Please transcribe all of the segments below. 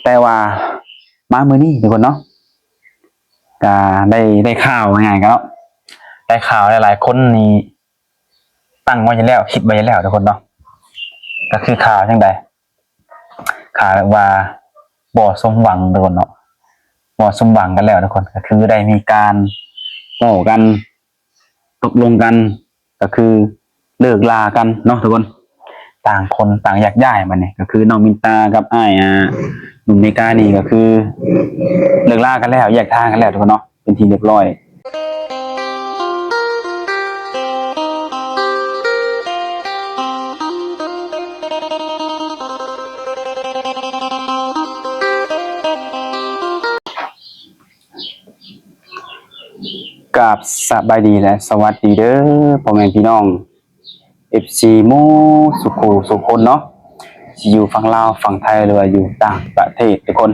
ແຕ່ວ່າມາມື້ນີ້ທຸກຄົນເນາະ ກະໄດ້ ໄດ້ຂ່າວ ວ່າງ່າຍໆ ກະເນາະ ໄດ້ຂ່າວຫຼາຍໆຄົນນີ້ຕັ້ງໄວ້ຢູ່ແລ້ວ ຄິດໄວ້ຢູ່ແລ້ວທຸກຄົນເນາະ ກະຄືຂ່າວຈັ່ງໃດ ຂ່າວແບບວ່າບໍ່ສົມຫວັງທຸກຄົນເນາະ ບໍ່ສົມຫວັງກັນແລ້ວທຸກຄົນ ກະຄືໄດ້ມີການເວົ້າກັນ ຕົກລົງກັນ ກະຄືເລີກລາກັນເນາະທຸກຄົນ ຕ່າງຄົນຕ່າງແຍກຍ້າຍ ບາດນີ້ກະຄືນ້ອງມິນຕາກັບອ້າຍ ອ່າ ໜຸ່ມເມການີ້ກະຄືເລີກລາກັນແລ້ວ ແຍກທາງກັນແລ້ວທຸກຄົນເນາະ ເປັນທີ່ຮຽບຮ້ອຍ. ກາບສະບາຍດີ ແລະ ສະຫວັດດີເດີ ພໍ່ແມ່ພີ່ນ້ອງ ເອັຟຊີ ໝູ່ສູ່ຄູ່ສູ່ຄົນເນາະ ຊິຢູ່ຝັ່ງລາວ ຝັ່ງໄທ ຫຼືວ່າຢູ່ຕ່າງປະເທດທຸກຄົນ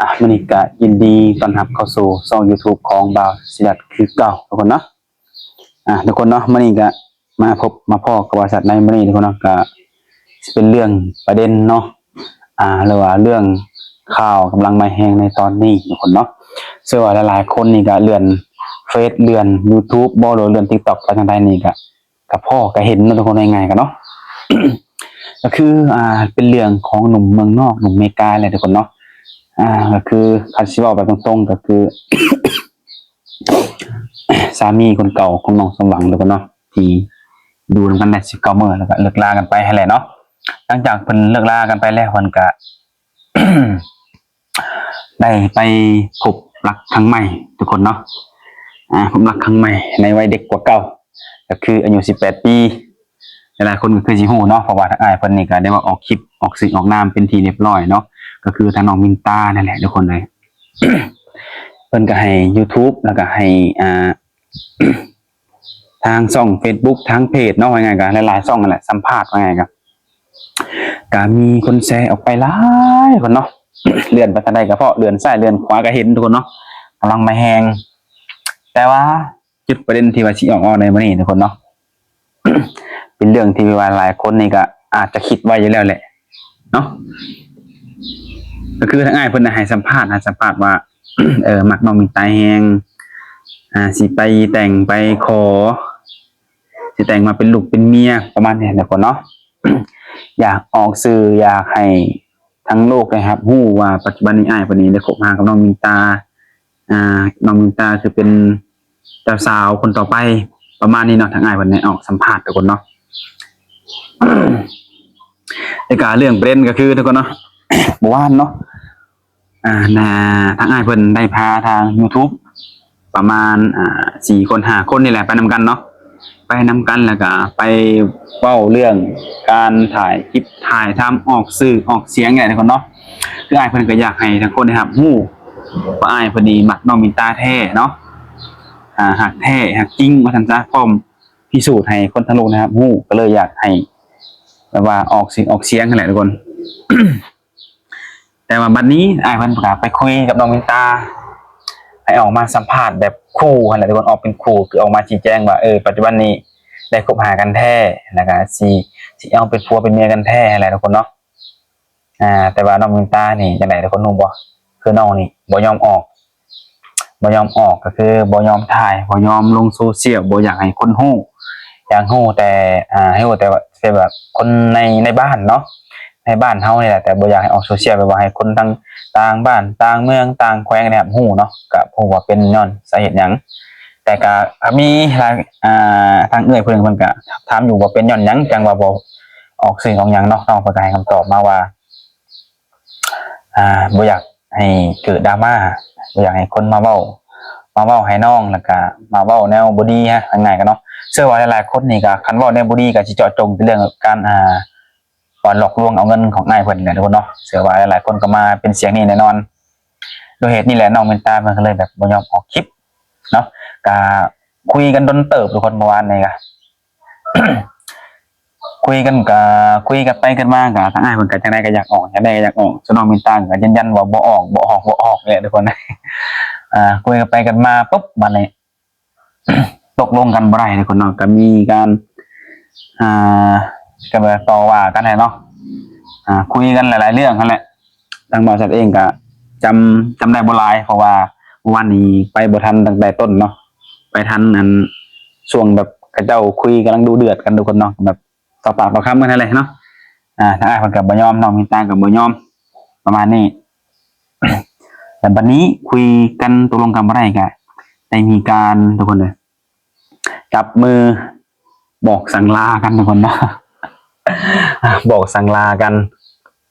ອ່າ ມື້ນີ້ກະຍິນດີຕ້ອນຮັບເຂົ້າສູ່ຊ່ອງຢູທູບຂອງບ່າວສີລັດຄືເກົ່າທຸກຄົນເນາະ ອ່າ ທຸກຄົນເນາະ ມື້ນີ້ກະມາພົບມາພໍ້ກັບບ່າວສີລັດໃນມື້ນີ້ທຸກຄົນເນາະ ກະຊິເປັນເລື່ອງປະເດັນເນາະ ອ່າ ຫຼືວ່າເລື່ອງຂ່າວກຳລັງມາແຮງໃນຕອນນີ້ທຸກຄົນເນາະ ເຊື່ອວ່າຫຼາຍໆຄົນນີ້ກະເລື່ອນເຟສ ເລື່ອນຢູທູບບໍ ຫຼືວ່າເລື່ອນຕິກຕັອກ ໄປທາງໃດນີ້ກະ ກະພໍ້ກະເຫັນເນາະທຸກຄົນ ງ່າຍໆ ກະເນາະ ກະຄື ອ່າ ເປັນເລື່ອງຂອງໜຸ່ມເມືອງນອກ ໜຸ່ມເມກາແຫຼະທຸກຄົນເນາະ ອ່າ ກະຄືຄັນຊິເວົ້າແບບຕົງໆ ກະຄື ສາມີຄົນເກົ່າຂອງນ້ອງສົມຫວັງທຸກຄົນເນາະ ທີ່ຢູ່ນຳກັນໄດ້ສິບເກົ້າມື້ ແລ້ວກະເລີກລາກັນໄປຫັ້ນແຫຼະເນາະ ຫຼັງຈາກເພິ່ນເລີກລາກັນໄປແລ້ວ ເພິ່ນກະ ໄດ້ໄປພົບລັກຄັ້ງໃໝ່ທຸກຄົນເນາະ ອ່າ ພົບລັກຄັ້ງໃໝ່ໃນໄວເດັກກວ່າເກົ່າ ກະຄືອາຍຸສິບແປດປີ ຫຼາຍໆຄົນກະຄືຊິຮູ້ເນາະ ເພາະວ່າທາງອ້າຍເພິ່ນນີ້ກະໄດ້ມາອອກຄລິບ ອອກຊື່ອອກນາມເປັນທີ່ຮຽບຮ້ອຍເນາະ ກະຄືທາງນ້ອງມິນຕານັ້ນແຫຼະທຸກຄົນເອີຍ ເພິ່ນກະໃຫ້ຢູທູບ ແລ້ວກະໃຫ້ ອ່າ ທາງຊ່ອງເຟສບຸກ ທາງເພຈເນາະ ວ່າງ່າຍໆ ກະຫຼາຍໆຊ່ອງຫັ້ນແຫຼະ ສຳພາດ ວ່າງ່າຍໆ ກະ ກະມີຄົນແຊອອກໄປຫຼາຍຄົນເນາະ ເລື່ອນໄປທາງໃດກະພໍ້ ເລື່ອນຊ້າຍເລື່ອນຂວາກະເຫັນທຸກຄົນເນາະ ກຳລັງມາແຮງ ແຕ່ວ່າຈຸດປະເດັນທີ່ວ່າຊິອອກເວົ້າໃນມື້ນີ້ທຸກຄົນເນາະ ເປັນເລື່ອງທີ່ວ່າຫຼາຍຄົນນີ້ກະອາດຈະຄິດໄວ້ຢູ່ແລ້ວແຫຼະເນາະ ກະຄືທາງອ້າຍເພິ່ນໃຫ້ສຳພາດ ໃຫ້ສຳພາດວ່າ ເອີ ມັກນ້ອງມິນຕາແຮງ ອ່າ ຊິໄປແຕ່ງໄປຂໍ ຊິແຕ່ງມາເປັນລູກເປັນເມຍ ປະມານນີ້ທຸກຄົນເນາະ ຢາກອອກສື່ ຢາກໃຫ້ທັງໂລກໄດ້ຮັບຮູ້ວ່າປັດຈຸບັນນີ້ອ້າຍເພິ່ນນີ້ໄດ້ຄົບຫາກັບນ້ອງມິນຕາ ອ່າ ນ້ອງມິນຕາຄືເປັນເຈົ້າສາວຄົນຕໍ່ໄປ ປະມານນີ້ເນາະ ທາງອ້າຍເພິ່ນໄດ້ອອກສຳພາດທຸກຄົນເນາະ ແລ້ວກະເລື່ອງປະເດັນກະຄືທຸກຄົນເນາະ ມື້ວານເນາະ ອ່າ ນາ ທາງອ້າຍເພິ່ນໄດ້ພາທາງຢູທູບ ປະມານ ອ່າ ສີ່ຄົນຫ້າຄົນນີ້ແຫຼະ ໄປນຳກັນເນາະ ໄປນຳກັນ ແລ້ວກະໄປເວົ້າເລື່ອງການຖ່າຍຄລິບ ຖ່າຍທຳ ອອກຊື່ອອກສຽງນີ້ແຫຼະທຸກຄົນເນາະ ຄືອ້າຍເພິ່ນກະຢາກໃຫ້ທັງຄົນໄດ້ຮັບຮູ້ວ່າອ້າຍເພິ່ນນີ້ມັກນ້ອງມິນຕາແທ້ເນາະ ອ່າ ຮັກແທ້ຮັກຈິງວ່າຊັ້ນຊະ ພ້ອມພິສູດໃຫ້ຄົນທັງໂລກໄດ້ຮັບຮູ້ ກະເລີຍຢາກໃຫ້ແບບວ່າອອກຊື່ອອກສຽງຫັ້ນແຫຼະທຸກຄົນ. ແຕ່ວ່າບັດນີ້ອ້າຍເພິ່ນກະໄປຄຸຍກັບນ້ອງມິນຕາ ໃຫ້ອອກມາສຳພາດແບບຄູ່ຫັ້ນແຫຼະທຸກຄົນ ອອກເປັນຄູ່ ຄືອອກມາຊີ້ແຈງວ່າ ເອີ ປັດຈຸບັນນີ້ໄດ້ຄົບຫາກັນແທ້ ແລ້ວກະຊິ ຊິເອົາເປັນຜົວເປັນເມຍກັນແທ້ຫັ້ນແຫຼະທຸກຄົນເນາະ ອ່າ ແຕ່ວ່ານ້ອງມິນຕານີ້ຈັ່ງໃດທຸກຄົນຮູ້ບໍ່ ຄືນ້ອງນີ້ບໍ່ຍອມອອກ ບໍ່ຍອມອອກ ກະຄືບໍ່ຍອມຖ່າຍ ບໍ່ຍອມລົງໂຊຊຽວ ບໍ່ຢາກໃຫ້ຄົນຮູ້ ຢາກຮູ້ແຕ່ ອ່າ ໃຫ້ຮູ້ແຕ່ວ່າ ແຕ່ແບບຄົນໃນ ໃນບ້ານເນາະ ໃນບ້ານເຮົານີ້ແຫຼະ ແຕ່ບໍ່ຢາກໃຫ້ອອກໂຊຊຽວ ແບບວ່າໃຫ້ຄົນທາງຕ່າງບ້ານ ຕ່າງເມືອງ ຕ່າງແຂວງໄດ້ຮັບຮູ້ເນາະ ກະບໍ່ຮູ້ວ່າເປັນຍ້ອນສາເຫດຫຍັງ ແຕ່ກະ ກະມີຫຼາຍ ອ່າ ທາງເອື້ອຍເພິ່ນ ເພິ່ນກະຖາມຢູ່ວ່າເປັນຍ້ອນຫຍັງຈັ່ງວ່າບໍ່ອອກຊື່ອອກຫຍັງເນາະ ນ້ອງເພິ່ນກະໃຫ້ຄຳຕອບມາວ່າ ອ່າ ບໍ່ຢາກໃຫ້ເກີດດຣາມາ ບໍ່ຢາກໃຫ້ຄົນມາເວົ້າ ມາເວົ້າໃຫ້ນ້ອງ ແລ້ວກະມາເວົ້າແນວບໍ່ດີ ຫາ ງ່າຍໆ ກະເນາະ ເຊື່ອວ່າຫຼາຍໆຄົນນີ້ກະ ຄັນເວົ້າແນວບໍ່ດີກະຊິເຈາະຈົງແຕ່ເລື່ອງການ ອ່າ ວ່າຫຼອກລວງເອົາເງິນຂອງອ້າຍເພິ່ນແຫຼະທຸກຄົນເນາະ ເຊື່ອວ່າຫຼາຍໆຄົນກະມາເປັນສຽງນີ້ແນ່ນອນ ດ້ວຍເຫດນີ້ແຫຼະ ນ້ອງມິນຕາເພິ່ນກະເລີຍແບບບໍ່ຍອມອອກຄລິບເນາະ ກະຄຸຍກັນດົນເຕີບທຸກຄົນ ເມື່ອວານນີ້ກະ ຄຸຍກັນກະ ຄຸຍກັນໄປກັນມາກະ ທາງອ້າຍເພິ່ນກະຈັ່ງໃດກະຢາກອອກ ຈັ່ງໃດກະຢາກອອກ ສ່ວນນ້ອງມິນຕາກະຢືນຢັນວ່າບໍ່ອອກ ບໍ່ອອກ ບໍ່ອອກແຫຼະທຸກຄົນ ອ່າ ຄຸຍກັນໄປກັນມາປຸບ ບາດນີ້ຕົກລົງກັນບໍ່ໄດ້ທຸກຄົນເນາະ ກະມີການ ອ່າ ກະແບບຕໍ່ວ່າກັນແຫຼະເນາະ ອ່າ ຄຸຍກັນຫຼາຍໆເລື່ອງຫັ້ນແຫຼະ ທາງບ່າວແຊັດເອງກະຈຳ ຈຳໄດ້ບໍ່ຫຼາຍ ເພາະວ່າວານນີ້ໄປບໍ່ທັນຕັ້ງແຕ່ຕົ້ນເນາະ ໄປທັນອັນ ຊ່ວງແບບເຂົາເຈົ້າຄຸຍກຳລັງດຸເດືອດກັນທຸກຄົນເນເນາະ ແບບຕໍ່ປາກຕໍ່ຄຳກັນຫັ້ນແຫຼະເນາະ. ອ່າ ທາງອ້າຍເພິ່ນກໍບໍ່ຍອມ ນ້ອງມິນຕາກໍບໍ່ຍອມ ປະມານນີ້ ແລ້ວບັດນີ້ຄຸຍກັນຕົກລົງກັນບໍ່ໄດ້ ກໍໄດ້ມີການ ທຸກຄົນເອີຍ ຈັບມືບອກສັງລາກັນ ທຸກຄົນເນາະ ບອກສັງລາກັນ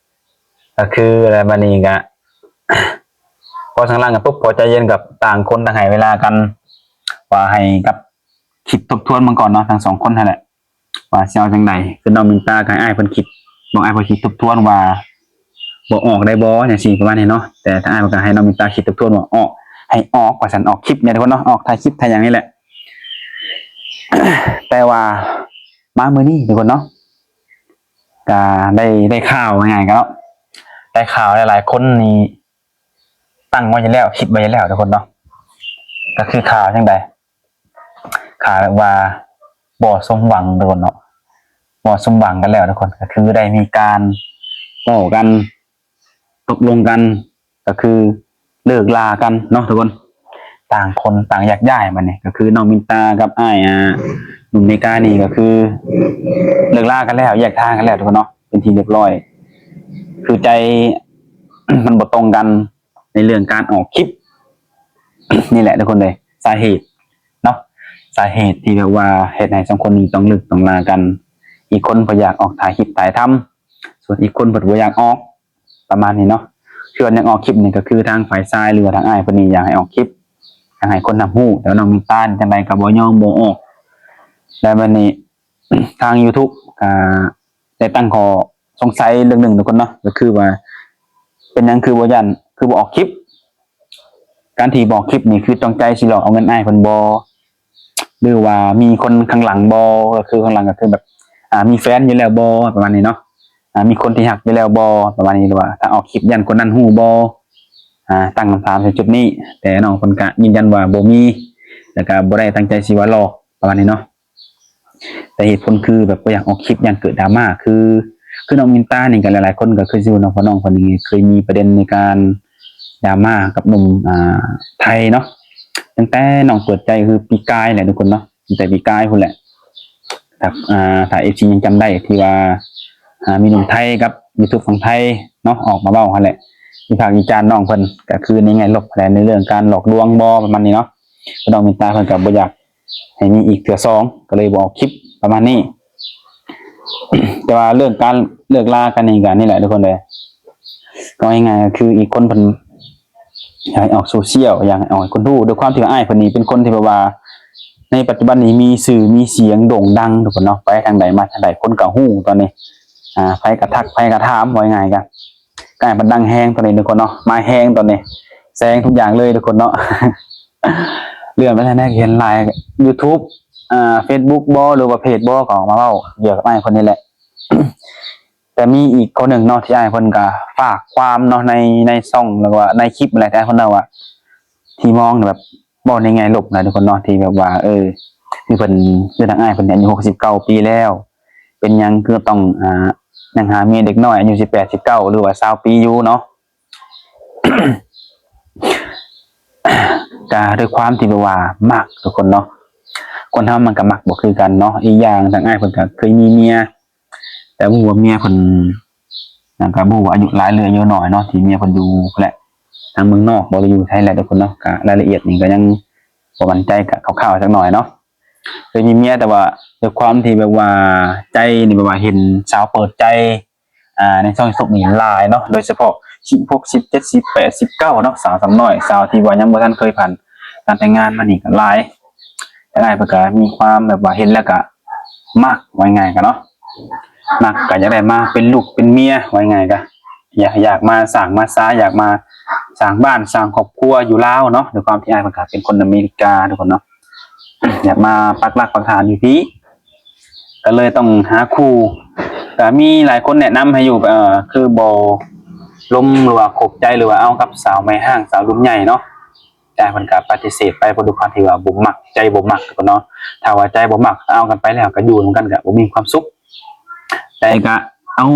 ກໍຄື ແລ້ວບັດນີ້ກໍ ພໍສັງລາກັນປຸບ ພໍໃຈເຢັນກັບຕ່າງຄົນຕ່າງໃຫ້ເວລາກັນ ວ່າໃຫ້ກັບ ຄິດທົບທວນເບິ່ງກ່ອນເນາະ ທັງສອງຄົນຫັ້ນແຫຼະ ວ່າຊິເອົາຈັ່ງໃດ. ຄືນ້ອງມິນຕາກໍໃຫ້ອ້າຍເພິ່ນຄິດ ບອກອ້າຍເພິ່ນຄິດທົບທວນວ່າ ບໍ່ອອກໄດ້ບໍ່ ຈັ່ງຊີ້ ປະມານນີ້ເນາະ. ແຕ່ທາງອ້າຍເພິ່ນກໍໃຫ້ນ້ອງມິນຕາຄິດທົບທວນວ່າ ອອກ ໃຫ້ອອກວ່າຊັ້ນ ອອກຄລິບນີ້ທຸກຄົນເນາະ ອອກຖ່າຍຄລິບຖ່າຍຫຍັງນີ້ແຫຼະ. ແຕ່ວ່າມາມື້ນີ້ທຸກຄົນເນາະ ກໍໄດ້ ໄດ້ຂ່າວ ວ່າງ່າຍໆ ກໍເນາະ ໄດ້ຂ່າວ ຫຼາຍໆຄົນນີ້ຕັ້ງໄວ້ຢູ່ແລ້ວ ຄິດໄວ້ຢູ່ແລ້ວທຸກຄົນເນາະ. ກໍຄືຂ່າວຈັ່ງໃດ? ຂ່າວແບບວ່າບໍ່ສົມຫວັງທຸກຄົນເນາະ ບໍ່ສົມຫວັງກັນແລ້ວທຸກຄົນ ກໍຄືໄດ້ມີການເວົ້າກັນ ຕົກລົງກັນ ກໍຄືເລີກລາກັນເນາະທຸກຄົນ ຕ່າງຄົນຕ່າງແຍກຍ້າຍ. ບັດນີ້ກໍຄືນ້ອງມິນຕາກັບອ້າຍ ອ່າ ໜຸ່ມເມການີ້ ກໍຄືເລີກລາກັນແລ້ວ ແຍກທາງກັນແລ້ວທຸກຄົນເນາະ ເປັນທີ່ຮຽບຮ້ອຍ ຄືໃຈມັນບໍ່ຕົງກັນ ໃນເລື່ອງການອອກຄລິບ ນີ້ແຫຼະທຸກຄົນເອີຍ ສາເຫດເນາະ ສາເຫດທີ່ແບບວ່າເຮັດໃຫ້ສອງຄົນນີ້ຕ້ອງເລີກຕ້ອງລາກັນ. ອີກຄົນບໍ່ຢາກອອກຖ່າຍຄລິບຖ່າຍທຳ ສ່ວນອີກຄົນເພິ່ນບໍ່ຢາກອອກ ປະມານນີ້ເນາະ. ຄືວ່າຢາກອອກຄລິບນີ້ກໍຄືທາງຝ່າຍຊາຍ ຫຼືວ່າທາງອ້າຍເພິ່ນນີ້ຢາກໃຫ້ອອກຄລິບ ຢາກໃຫ້ຄົນຮັບຮູ້ ແຕ່ວ່ານ້ອງມິນຕານີ້ຈັ່ງໃດກໍບໍ່ຍອມ ບໍ່ອອກ. ແລ້ວບັດນີ້ທາງ YouTube ກໍ ໄດ້ຕັ້ງຂໍ້ສົງໄສເລື່ອງໜຶ່ງທຸກຄົນເນາະ ກໍຄືວ່າ ເປັນຫຍັງຄືບໍ່ຢ້ານ ຄືບໍ່ອອກຄລິບ? ການທີ່ບໍ່ອອກຄລິບນີ້ ຄືຈອງໃຈຊິຫຼອກເອົາເງິນອ້າຍເພິ່ນບໍ່ ຫຼືວ່າມີຄົນຂ້າງຫຼັງບໍ່? ກໍຄືຂ້າງຫຼັງກໍຄືແບບ ອ່າ ມີແຟນຢູ່ແລ້ວບໍ່ ປະມານນີ້ເນາະ ອ່າ ມີຄົນທີ່ຮັກຢູ່ແລ້ວບໍ່ ປະມານນີ້ ຫຼືວ່າຖ້າອອກຄລິບຢ້ານຄົນນັ້ນຮູ້ບໍ່? ອ່າ ຕັ້ງຄຳຖາມໃສ່ຈຸດນີ້ ແຕ່ນ້ອງເພິ່ນກະຢືນຢັນວ່າບໍ່ມີ ແລ້ວກະບໍ່ໄດ້ຕັ້ງໃຈຊິວ່າຫຼອກ ປະມານນີ້ເນາະ. ແຕ່ເຫດຜົນຄືແບບບໍ່ຢາກອອກຄລິບ ຢ້ານເກີດດຣາມາ ຄື ຄືນ້ອງມິນຕານີ້ກໍຫຼາຍໆຄົນກໍຄືຊິຮູ້ເນາະ ເພາະນ້ອງເພິ່ນນີ້ເຄີຍມີປະເດັນໃນການດຣາມາກັບໜຸ່ມ ອ່າ ໄທເນາະ ຕັ້ງແຕ່ນ້ອງເປີດໃຈຄືປີກາຍແຫຼະທຸກຄົນເນາະ ຕັ້ງແຕ່ປີກາຍພຸ້ນແຫຼະ. ຖ້າ ອ່າ ຖ້າເອັຟຊີຍັງຈຳໄດ້ ທີ່ວ່າ ອ່າ ມີໜຸ່ມໄທກັບ YouTube ຝັ່ງໄທເນາະ ອອກມາເວົ້າຫັ້ນແຫຼະ ວິພາກວິຈານນ້ອງເພິ່ນ ກໍຄືໃນແງ່ລົບແຫຼະ ໃນເລື່ອງການຫຼອກລວງບໍ່ ປະມານນີ້ເນາະ. ຄືນ້ອງມິນຕາເພິ່ນກໍບໍ່ຢາກໃຫ້ມີອີກເທື່ອສອງ ກໍເລີຍບໍ່ອອກຄລິບປະມານນີ້. ແຕ່ວ່າເລື່ອງການເລີກລາກັນນີ້ກໍນີ້ແຫຼະທຸກຄົນເອີຍ ກໍງ່າຍໆ ກໍຄືອີກຄົນເພິ່ນຢາກໃຫ້ອອກໂຊຊຽວ ຢາກໃຫ້ອອກໃຫ້ຄົນຮູ້ ດ້ວຍຄວາມທີ່ວ່າອ້າຍເພິ່ນນີ້ເປັນຄົນທີ່ແບບວ່າ ໃນປັດຈຸບັນນີ້ມີຊື່ມີສຽງໂດ່ງດັງທຸກຄົນເນາະ ໄປທາງໃດມາທາງໃດຄົນກໍຮູ້ຕອນນີ້ ອ່າ ໃຜກໍທັກ ໃຜກໍຖາມ ເວົ້າງ່າຍໆ ກໍ ກາຍເປັນດັງແຮງຕອນນີ້ທຸກຄົນເນາະ ມາແຮງຕອນນີ້ ແຊງທຸກຢ່າງເລີຍທຸກຄົນເນາະ. ເລື່ອນໄປທາງໃດກໍເຫັນຫຼາຍ YouTube ອ່າ Facebook ບໍ່ ຫຼືວ່າເພຈບໍ່ ກໍອອກມາເວົ້າກ່ຽວກັບອ້າຍເພິ່ນນີ້ແຫຼະ. ແຕ່ມີອີກຄົນໜຶ່ງເນາະ ທີ່ອ້າຍເພິ່ນກໍຝາກຄວາມເນາະ ໃນ ໃນຊ່ອງ ແລ້ວກໍວ່າໃນຄລິບຫັ້ນແຫຼະ ທີ່ອ້າຍເພິ່ນເວົ້າວ່າ ທີ່ມອງແບບ ເວົ້າໃນແງ່ລົບນະທຸກຄົນເນາະ ທີ່ແບບວ່າ ເອີ ຄືເພິ່ນ ຄືທາງອ້າຍເພິ່ນນີ້ອາຍຸຫົກສິບເກົ້າປີແລ້ວ ເປັນຫຍັງຄືຕ້ອງ ອ່າ ຍັງຫາເມຍເດັກນ້ອຍອາຍຸສິບແປດ ສິບເກົ້າ ຫຼືວ່າຊາວປີຢູ່ເນາະ. ກະດ້ວຍຄວາມທີ່ແບບວ່າມັກທຸກຄົນເນາະ ຄົນເຮົາມັນກະມັກບໍ່ຄືກັນເນາະ. ອີກຢ່າງທາງອ້າຍເພິ່ນກະເຄີຍມີເມຍ ແຕ່ບໍ່ຮູ້ວ່າເມຍເພິ່ນ ແລ້ວກະບໍ່ຮູ້ວ່າອາຍຸຫຼາຍ ຫຼືອາຍຸນ້ອຍເນາະ ທີ່ເມຍເພິ່ນຢູ່ພຸ້ນແຫຼະ ທາງເມືອງນອກບໍ່ ຫຼືຢູ່ໄທແຫຼະທຸກຄົນເນາະ. ກະລາຍລະອຽດນີ້ກະຍັງບໍ່ໝັ້ນໃຈ ກະຄ່າວໆຈັກໜ້ອຍເນາະ. ເຄີຍມີເມຍ ແຕ່ວ່າດ້ວຍຄວາມທີ່ແບບວ່າໃຈນີ້ແບບວ່າເຫັນສາວເປີດໃຈ ອ່າ ໃນຊ່ອງຢູທູບນີ້ຫຼາຍເນາະ ໂດຍສະເພາະສິບຫົກ ສິບເຈັດ ສິບແປດ ສິບເກົ້າເນາະ ສາວສ່ຳນ້ອຍ ສາວທີ່ວ່າຍັງບໍ່ທັນເຄີຍຜ່ານການແຕ່ງງານມານີ້ກໍຫຼາຍ. ທາງອ້າຍເພິ່ນກໍມີຄວາມແບບວ່າເຫັນແລ້ວກໍມັກ ວ່າງ່າຍໆກໍເນາະ ມັກ ກໍຢາກໄດ້ມາເປັນລູກເປັນເມຍ ວ່າງ່າຍໆກໍຢາກ ຢາກມາສ້າງມາສາ ຢາກມາສ້າງບ້ານສ້າງຄອບຄົວຢູ່ລາວເນາະ ດ້ວຍຄວາມທີ່ອ້າຍເພິ່ນກໍເປັນຄົນອາເມລິກາທຸກຄົນເນາະ ຢາກມາປັກຫຼັກປັກຖານຢູ່ພີ້ ກໍເລີຍຕ້ອງຫາຄູ່. ກໍມີຫຼາຍຄົນແນະນຳໃຫ້ຢູ່ ເອີ ຄືບໍ່ລົມ ຫຼືວ່າຄົບໃຈ ຫຼືວ່າເອົາກັບສາວໃໝ່ຮ້າງ ສາວລຸ້ນໃຫຍ່ເນາະ. ແຕ່ເພິ່ນກໍປະຕິເສດໄປ ເພາະດ້ວຍຄວາມທີ່ວ່າບໍ່ມັກ ໃຈບໍ່ມັກເນາະ. ຖ້າວ່າໃຈບໍ່ມັກ ເອົາກັນໄປແລ້ວກໍຢູ່ນຳກັນກໍບໍ່ມີຄວາມສຸກ. ແຕ່ກໍເອົາ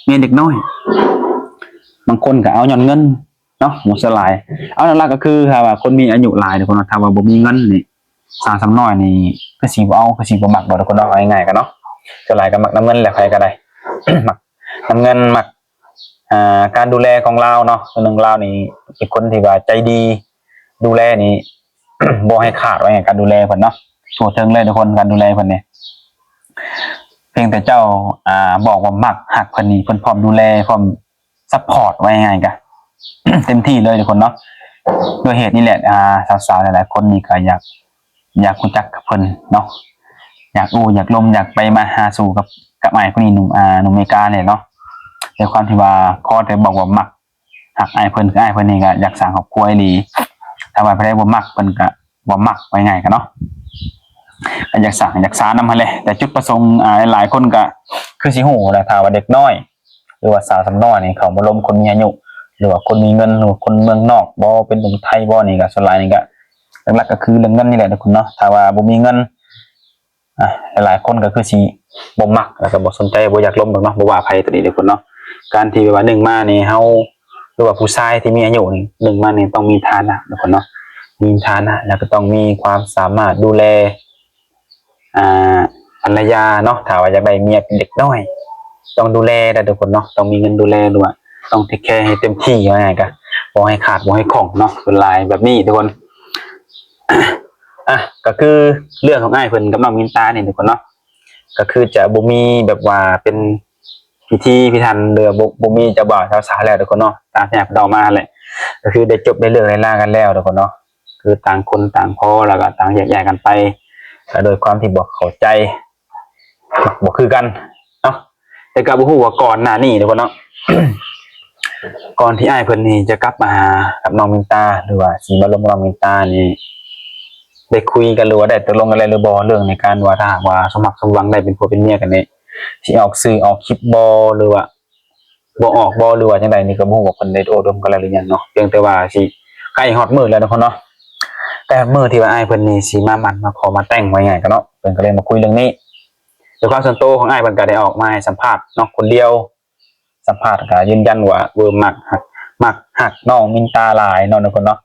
ເມຍເດັກນ້ອຍ ບາງຄົນກໍເອົາຍ້ອນເງິນເນາະ ໝູ່ສ່ວນຫຼາຍ. ເອົາ ຫຼັກໆກໍຄືຖ້າວ່າຄົນມີອາຍຸຫຼາຍທຸກຄົນເນາະ ຖ້າວ່າບໍ່ມີເງິນນີ້ ສາວສ່ຳນ້ອຍນີ້ຄືຊິບໍ່ເອົາ ຄືຊິບໍ່ມັກດອກທຸກຄົນເນາະ. ເອົາງ່າຍໆກັນເນາະ ສ່ວນຫຼາຍກໍມັກນຳເງິນແຫຼະ ໃຜກໍໄດ້ ມັກນຳເງິນ ມັກ ອ່າ ການດູແລຂອງລາວເນາະ. ສ່ວນໜຶ່ງລາວນີ້ເປັນຄົນທີ່ວ່າໃຈດີ ດູແລນີ້ ບໍ່ໃຫ້ຂາດ ວ່າງ່າຍ ການດູແລເພິ່ນເນາະ ທົ່ວເຖິງເລີຍທຸກຄົນ. ການດູແລເພິ່ນນີ້ ພຽງແຕ່ເຈົ້າ ອ່າ ບອກວ່າມັກ ຮັກເພິ່ນນີ້ ເພິ່ນພ້ອມດູແລ ພ້ອມຊັບພອດ ວ່າງ່າຍໆກະ ເຕັມທີ່ເລີຍທຸກຄົນເນາະ. ດ້ວຍເຫດນີ້ແຫຼະ ອ່າ ສາວໆຫຼາຍໆຄົນນີ້ກໍຢາກ ຢາກຮູ້ຈັກກັບເພິ່ນເນາະ ຢາກໂອ້ ຢາກລົມ ຢາກໄປມາຫາສູ່ກັບ ກັບອ້າຍຜູ້ນີ້ ໜຸ່ມ ອ່າ ໜຸ່ມເມການີ້ເນາະ. ດ້ວຍຄວາມທີ່ວ່າຂໍແຕ່ບອກວ່າມັກ ຮັກອ້າຍເພິ່ນ ຄືອ້າຍເພິ່ນນີ້ກໍຢາກສ້າງຄອບຄົວອີ່ຫຼີ. ຖ້າວ່າຜູ້ໃດບໍ່ມັກ ເພິ່ນກໍບໍ່ມັກ ວ່າງ່າຍໆກັນເນາະ ກໍຢາກສ້າງຢາກສານນຳຫັ້ນແຫຼະ. ແຕ່ຈຸດປະສົງ ອ່າ ຫຼາຍໆຄົນກໍຄືຊິຮູ້ແຫຼະ ຖ້າວ່າເດັກນ້ອຍ ຫຼືວ່າສາວສ່ຳນ້ອຍນີ້ ເຂົາມາລົມຄົນມີອາຍຸ ຫຼືວ່າຄົນມີເງິນ ຫຼືວ່າຄົນເມືອງນອກບໍ ເປັນໜຸ່ມໄທບໍນີ້ ກໍສ່ວນຫຼາຍນີ້ກໍ ຫຼັກໆກໍຄືເລື່ອງເງິນນີ້ແຫຼະທຸກຄົນເນາະ. ຖ້າວ່າບໍ່ມີເງິນ ອ່າ ຫຼາຍໆຄົນກໍຄືຊິບໍ່ມັກ ແລ້ວກໍບໍ່ສົນໃຈ ບໍ່ຢາກລົມດອກເນາະ ບໍ່ວ່າໃຜຕົວນີ້ທຸກຄົນເນາະ. ການທີ່ແບບວ່າໜຶ່ງມານີ້ເຮົາ ຫຼືວ່າຜູ້ຊາຍທີ່ມີອາຍຸນີ້ ໜຶ່ງມານີ້ຕ້ອງມີຖານະທຸກຄົນເນາະ ມີຖານະ ແລ້ວກໍຕ້ອງມີຄວາມສາມາດດູແລ ອ່າ ພັນລະຍາເນາະ. ຖ້າວ່າຢາກໄດ້ເມຍເປັນເດັກນ້ອຍ ຕ້ອງດູແລໄດ້ທຸກຄົນເນາະ ຕ້ອງມີເງິນດູແລ ຫຼືວ່າຕ້ອງເທກແຄໃຫ້ເຕັມທີ່ ວ່າງ່າຍໆ ກໍບໍ່ໃຫ້ຂາດ ບໍ່ໃຫ້ຂ້ອງເນາະ. ສ່ວນຫຼາຍແບບນີ້ທຸກຄົນ ອ່ະ ກໍຄືເລື່ອງຂອງອ້າຍເພິ່ນກັບນ້ອງມິນຕານີ້ທຸກຄົນເນາະ ກໍຄືຈະບໍ່ມີແບບວ່າເປັນພິທີພິຖັນ ຫຼືວ່າບໍ່ ບໍ່ມີເຈົ້າບ່າວເຈົ້າສາວແລ້ວທຸກຄົນເນາະ ຕາມທີ່ອ້າຍເພິ່ນເວົ້າມາຫັ້ນແຫຼະ. ກໍຄືໄດ້ຈົບໄດ້ເລີກໄດ້ລາກັນແລ້ວທຸກຄົນເນາະ ຄືຕ່າງຄົນຕ່າງພໍ ແລ້ວກໍຕ່າງແຍກຍ້າຍກັນໄປ ກໍໂດຍຄວາມທີ່ບໍ່ເຂົ້າໃຈ ມັກບໍ່ຄືກັນເນາະ. ແຕ່ກໍບໍ່ຮູ້ວ່າກ່ອນໜ້ານີ້ທຸກຄົນເນາະ ກ່ອນທີ່ອ້າຍເພິ່ນນີ້ຈະກັບມາຫາກັບນ້ອງມິນຕາ ຫຼືວ່າຊິມາລົມກັບນ້ອງມິນຕານີ້ ໄດ້ຄຸຍກັນ ຫຼືວ່າໄດ້ຕົກລົງກັນແລ້ວຫຼືບໍ່ ເລື່ອງໃນການວ່າ ຖ້າຫາກວ່າສົມຮັກສົມຫວັງໄດ້ເປັນຜົວເປັນເມຍກັນນີ້ ຊິອອກສື່ອອກຄລິບບໍ່ ຫຼືວ່າບໍ່ອອກບໍ່ ຫຼືວ່າຈັ່ງໃດນີ້ ກໍບໍ່ຮູ້ວ່າເພິ່ນໄດ້ໂອ້ລົມກັນແລ້ວຫຼືຍັງເນາະ. ພຽງແຕ່ວ່າຊິໃກ້ຮອດມື້ແລ້ວທຸກຄົນເນາະ ໃກ້ຮອດມື້ທີ່ວ່າອ້າຍເພິ່ນນີ້ຊິມາໝັ້ນມາຂໍມາແຕ່ງ ວ່າງ່າຍໆກັນເນາະ ເພິ່ນກໍເລີຍມາຄຸຍເລື່ອງນີ້. ໂດຍຄວາມສ່ວນໂຕຂອງອ້າຍເພິ່ນກໍໄດ້ອອກມາໃຫ້ສຳພາດເນາະ ຄົນດຽວ ສຳພາດກໍຢືນຢັນວ່າ ເອີ ມັກຮັກ ມັກຮັກນ້ອງມິນຕາຫຼາຍເນາະທຸກຄົນເນາະ.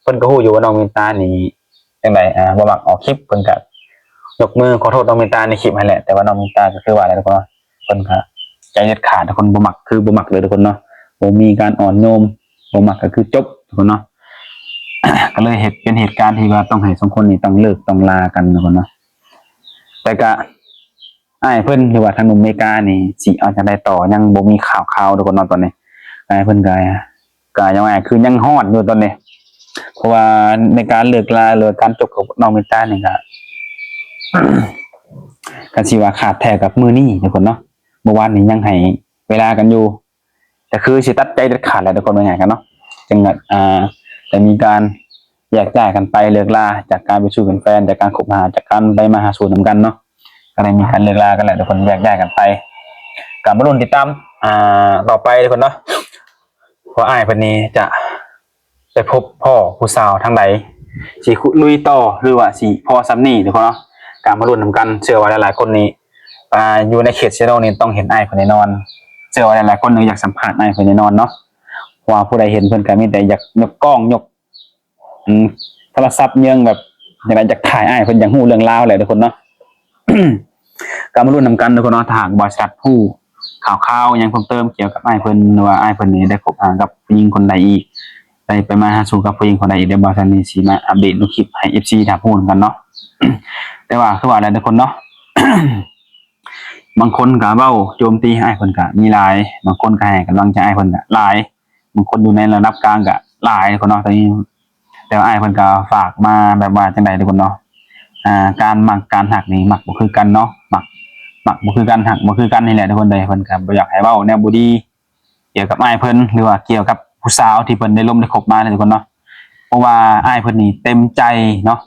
ເພິ່ນກໍຮູ້ຢູ່ວ່ານ້ອງມິນຕານີ້ຈັ່ງໃດ ອ່າ ບໍ່ມັກອອກຄລິບ ເພິ່ນກໍຍົກມືຂໍໂທດນ້ອງມິນຕາໃນຄລິບຫັ້ນແຫຼະ ແຕ່ວ່ານ້ອງມິນຕາກໍຄືວ່າແຫຼະທຸກຄົນເນາະ ເພິ່ນກໍໃຈເດັດຂາດທຸກຄົນ ບໍ່ມັກຄືບໍ່ມັກເລີຍທຸກຄົນເນາະ ບໍ່ມີການອ່ອນໂຍມ ບໍ່ມັກກໍຄືຈົບທຸກຄົນເນາະ. ກໍເລີຍເຮັດ ເປັນເຫດການທີ່ວ່າຕ້ອງໃຫ້ສອງຄົນນີ້ຕ້ອງເລີກຕ້ອງລາກັນທຸກຄົນເນາະ. ແຕ່ກະອ້າຍເພິ່ນ ຫຼືວ່າທາງໜຸ່ມເມການີ້ ຊິເອົາຈັ່ງໃດຕໍ່ ຍັງບໍ່ມີຂ່າວຄາວທຸກຄົນເນາະຕອນນີ້. ອ້າຍເພິ່ນກະ ກະຍັງວ່າຄືຍັງຮ້ອນຢູ່ຕອນນີ້ ເພາະວ່າໃນການເລີກລາ ຫຼືວ່າການຈົບກັບນ້ອງມິນຕານີ້ກະ ກະຊິວ່າຂາດແທ້ກັບມື້ນີ້ທຸກຄົນເນາະ. ເມື່ອວານນີ້ຍັງໃຫ້ເວລາກັນຢູ່ ກໍຄືຊິຕັດໃຈເດັດຂາດແຫຼະທຸກຄົນ ວ່າງ່າຍໆກັນເນາະ. ຈຶ່ງ ອ່າ ໄດ້ມີການແຍກຍ້າຍກັນໄປ ເລີກລາຈາກການເປັນຊູ່ເປັນແຟນ ຈາກການຄົບຫາ ຈາກການໄປມາຫາສູ່ນຳກັນເນາະ ກໍໄດ້ມີການເລີກລາກັນແຫຼະທຸກຄົນ ແຍກຍ້າຍກັນໄປ. ກໍມາລຸ້ນຕິດຕາມ ອ່າ ຕໍ່ໄປທຸກຄົນເນາະ ວ່າອ້າຍເພິ່ນນີ້ຈະໄປພົບພໍ້ຜູ້ສາວທາງໃດ ຊິຄຸ ລຸຍຕໍ່ ຫຼືວ່າຊິພໍສ່ຳນີ້ທຸກຄົນເນາະ. ກໍມາລຸ້ນນຳກັນ ເຊື່ອວ່າຫຼາຍໆຄົນນີ້ ອ່າ ຢູ່ໃນເຂດເຊໂນນີ້ຕ້ອງເຫັນອ້າຍເພິ່ນແນ່ນອນ. ເຊື່ອວ່າຫຼາຍໆຄົນຢາກສຳພາດອ້າຍເພິ່ນແນ່ນອນເນາະ ເພາະວ່າຜູ້ໃດເຫັນເພິ່ນກໍມີແຕ່ຢາກຍົກກ້ອງ ຍົກ ອືມ ໂທລະສັບ ຍັງແບບ ຢາກໄດ້ ຢາກຖ່າຍອ້າຍເພິ່ນ ຢາກຮູ້ເລື່ອງລາວແຫຼະທຸກຄົນເນາະ. ກໍມາລຸ້ນນຳກັນທຸກຄົນເນາະ ຖ້າຫາກວ່າຊິຮັບຮູ້ຂ່າວຄາວຫຍັງເພີ່ມເຕີມກ່ຽວກັບອ້າຍເພິ່ນ ຫຼືວ່າອ້າຍເພິ່ນນີ້ໄດ້ຄົບຫາກັບຜູ້ຍິງຄົນໃດອີກ ໄດ້ໄປມາຫາສູ່ກັບຜູ້ຍິງຄົນໃດອີກ ດຽວບ່າວສັນນີ້ຊິມາອັບເດດລົງຄລິບໃຫ້ເອັຟຊີໄດ້ຮັບຮູ້ນຳກັນເນາະ. ແຕ່ວ່າຄືວ່າແຫຼະທຸກຄົນເນາະ ບາງຄົນກໍເວົ້າໂຈມຕີອ້າຍເພິ່ນກໍມີຫຼາຍ ບາງຄົນກໍໃຫ້ກຳລັງໃຈອ້າຍເພິ່ນກໍຫຼາຍ ບາງຄົນຢູ່ໃນລະດັບກາງກໍຫຼາຍຄົນເນາະ. ແຕ່ ແຕ່ວ່າອ້າຍເພິ່ນກໍຝາກມາແບບວ່າຈັ່ງໃດທຸກຄົນເນາະ ອ່າ ການມັກການຮັກນີ້ມັກບໍ່ຄືກັນເນາະ ມັກ ມັກບໍ່ຄືກັນ ຮັກບໍ່ຄືກັນນີ້ແຫຼະທຸກຄົນເດີ. ເພິ່ນກໍບໍ່ຢາກໃຫ້ເວົ້າແນວບໍ່ດີ ກ່ຽວກັບອ້າຍເພິ່ນ ຫຼືວ່າກ່ຽວກັບຜູ້ສາວທີ່ເພິ່ນໄດ້ລົມໄດ້ຄົບມາເນາະທຸກຄົນເນາະ. ເພາະວ່າອ້າຍເພິ່ນນີ້ເຕັມໃຈເນາະ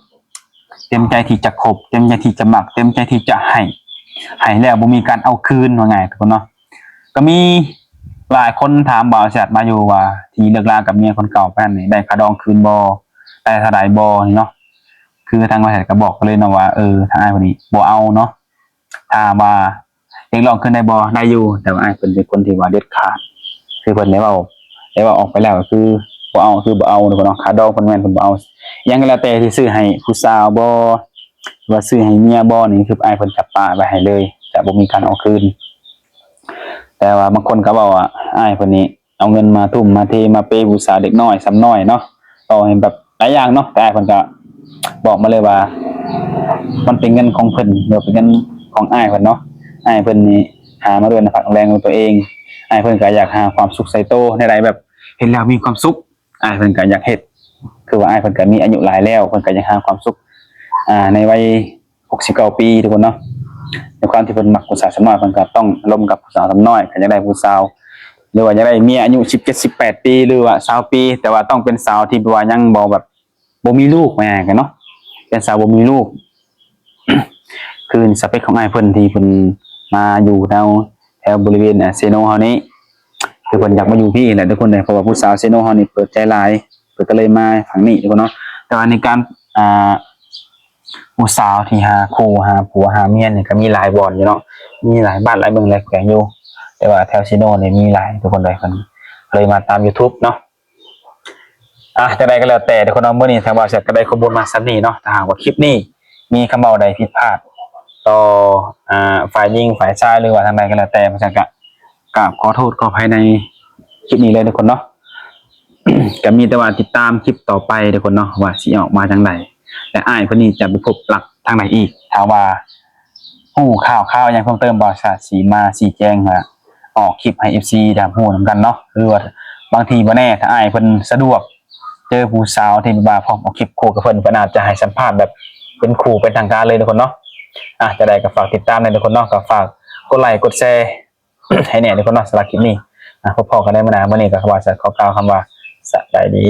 ເຕັມໃຈທີ່ຈະຄົບ ເຕັມໃຈທີ່ຈະມັກ ເຕັມໃຈທີ່ຈະໃຫ້ ໃຫ້ແລ້ວບໍ່ມີການເອົາຄືນ ວ່າງ່າຍທຸກຄົນເນາະ. ກໍມີຫຼາຍຄົນຖາມບ່າວແຊດມາຢູ່ວ່າ ທີ່ເລີກລາກັບເມຍຄົນເກົ່າໄປຫັ້ນນີ້ ໄດ້ຄ່າດອງຄືນບໍ່ ໄດ້ເທົ່າໃດບໍ່ນີ້ເນາະ. ຄືທາງບ່າວແຊດກໍບອກໄປເລີຍເນາະວ່າ ເອີ ທາງອ້າຍເພິ່ນນີ້ບໍ່ເອົາເນາະ ຖາມວ່າຮຽກຮ້ອງຄືນໄດ້ບໍ່ ໄດ້ຢູ່ ແຕ່ວ່າອ້າຍເພິ່ນເປັນຄົນທີ່ວ່າເດັດຂາດ ຄືເພິ່ນໄດ້ເວົ້າ ແຕ່ວ່າອອກໄປແລ້ວກໍຄືບໍ່ເອົາ ຄືບໍ່ເອົາເນາະ ຄ່າດອງເພິ່ນແມ່ນເພິ່ນບໍ່ເອົາ. ຫຍັງກໍແລ້ວແຕ່ທີ່ຊື້ໃຫ້ຜູ້ສາວບໍ ຫຼືວ່າຊື້ໃຫ້ເມຍບໍນີ້ ຄືອ້າຍເພິ່ນຈະປະໄວ້ໃຫ້ເລີຍ ຈະບໍ່ມີການເອົາຄືນ. ແຕ່ວ່າບາງຄົນກໍເວົ້າວ່າ ອ້າຍເພິ່ນນີ້ເອົາເງິນມາທຸ່ມມາເທມາເປຜູ້ສາວເດັກນ້ອຍສ່ຳນ້ອຍເນາະ ເວົ້າໃຫ້ແບບຫຼາຍຢ່າງເນາະ. ແຕ່ອ້າຍເພິ່ນກໍບອກມາເລີຍວ່າ ມັນເປັນເງິນຂອງເພິ່ນ ຫຼືວ່າເປັນເງິນຂອງອ້າຍເພິ່ນເນາະ. ອ້າຍເພິ່ນນີ້ຫາມາດ້ວຍນ້ຳພັກນ້ຳແຮງຂອງຕົວເອງ. ອ້າຍເພິ່ນກໍຢາກຫາຄວາມສຸກໃສ່ໂຕ ແນວໃດແບບເຮັດແລ້ວມີຄວາມສຸກ ອ້າຍເພິ່ນກໍຢາກເຮັດ. ຄືວ່າອ້າຍເພິ່ນກໍມີອາຍຸຫຼາຍແລ້ວ ເພິ່ນກໍຢາກຫາຄວາມສຸກ ອ່າ ໃນໄວຫົກສິບເກົ້າປີ ທຸກຄົນເນາະ. ໃນຄວາມທີ່ເພິ່ນມັກຜູ້ສາວສ່ຳນ້ອຍ ເພິ່ນກໍຕ້ອງລົມກັບຜູ້ສາວສ່ຳນ້ອຍ ກໍຢາກໄດ້ຜູ້ສາວ ຫຼືວ່າຢາກໄດ້ເມຍອາຍຸສິບເຈັດ ສິບແປດປີ ຫຼືວ່າຊາວປີ ແຕ່ວ່າຕ້ອງເປັນສາວທີ່ແບບວ່າຍັງບໍ່ແບບ ບໍ່ມີລູກ ວ່າງ່າຍໆກັນເນາະ ເປັນສາວບໍ່ມີລູກ. ຄືສະເປັກຂອງອ້າຍເພິ່ນທີ່ເພິ່ນມາຢູ່ແຖວ ແຖວບໍລິເວນ ອ່າ ເຊໂນເຮົານີ້ ຄືເພິ່ນຢາກມາຢູ່ພີ້ແຫຼະທຸກຄົນເດ້ ເພາະວ່າຜູ້ສາວເຊໂນເຮົານີ້ເປີດໃຈຫຼາຍ ເພິ່ນກໍເລີຍມາທາງນີ້ທຸກຄົນເນາະ. ແຕ່ວ່າໃນການ ອ່າ ຜູ້ສາວທີ່ຫາຄູ່ ຫາຜົວ ຫາເມຍນີ້ກໍມີຫຼາຍບ່ອນຢູ່ເນາະ ມີຫຼາຍບ້ານຫຼາຍເມືອງຫຼາຍແຂວງຢູ່ ແຕ່ວ່າແຖວເຊໂນນີ້ມີຫຼາຍທຸກຄົນເດ້ ເພິ່ນເລີຍມາຕາມ YouTube ເນາະ. ອ່ະ ຈັ່ງໃດກໍແລ້ວແຕ່ທຸກຄົນເນາະ ມື້ນີ້ທາງບ່າວແຊກກໍໄດ້ຂໍ້ມູນມາສ່ຳນີ້ເນາະ. ຖ້າຫາກວ່າຄລິບນີ້ມີຄຳເວົ້າໃດຜິດພາດຕໍ່ ອ່າ ຝ່າຍຍິງ ຝ່າຍຊາຍ ຫຼືວ່າທາງໃດກໍແລ້ວແຕ່ ບ່າວແຊກກໍກາບຂໍໂທດຂໍອະໄພໃນຄລິບນີ້ເລີຍທຸກຄົນເນາະ. ກໍມີແຕ່ວ່າຕິດຕາມຄລິບຕໍ່ໄປທຸກຄົນເນາະ ວ່າຊິອອກມາຈັ່ງໃດ ແລະ ອ້າຍເພິ່ນນີ້ຈະໄປພົບລັກທາງໃດອີກ. ຖ້າວ່າຮູ້ຂ່າວຄາວຫຍັງເພີ່ມເຕີມ ບ່າວແຊກຊິມາຊີ້ແຈງ ແລະ ອອກຄລິບໃຫ້ເອັຟຊີໄດ້ຮັບຮູ້ນຳກັນເນາະ ຫຼືວ່າບາງທີບໍ່ແນ່ ຖ້າອ້າຍເພິ່ນສະດວກ ເຈີຜູ້ສາວທີ່ແບບວ່າພ້ອມອອກຄລິບຄູ່ກັບເພິ່ນ ເພິ່ນອາດຈະໃຫ້ສຳພາດແບບເປັນຄູ່ເປັນທາງການເລີຍທຸກຄົນເນາະ. ອ່ະ ຈັ່ງໃດກໍຝາກຕິດຕາມແດ່ທຸກຄົນເນາະ ກໍຝາກກົດໄລກົດແຊໃຫ້ແດ່ທຸກຄົນເນາະ. ສຳລັບຄລິບນີ້ ອ່ະ ພົບພໍ້ກັນໃໝ່ໃນມື້ນີ້ ກໍຂໍວ່າ ຂໍກ່າວຄຳວ່າ ສະບາຍດີ.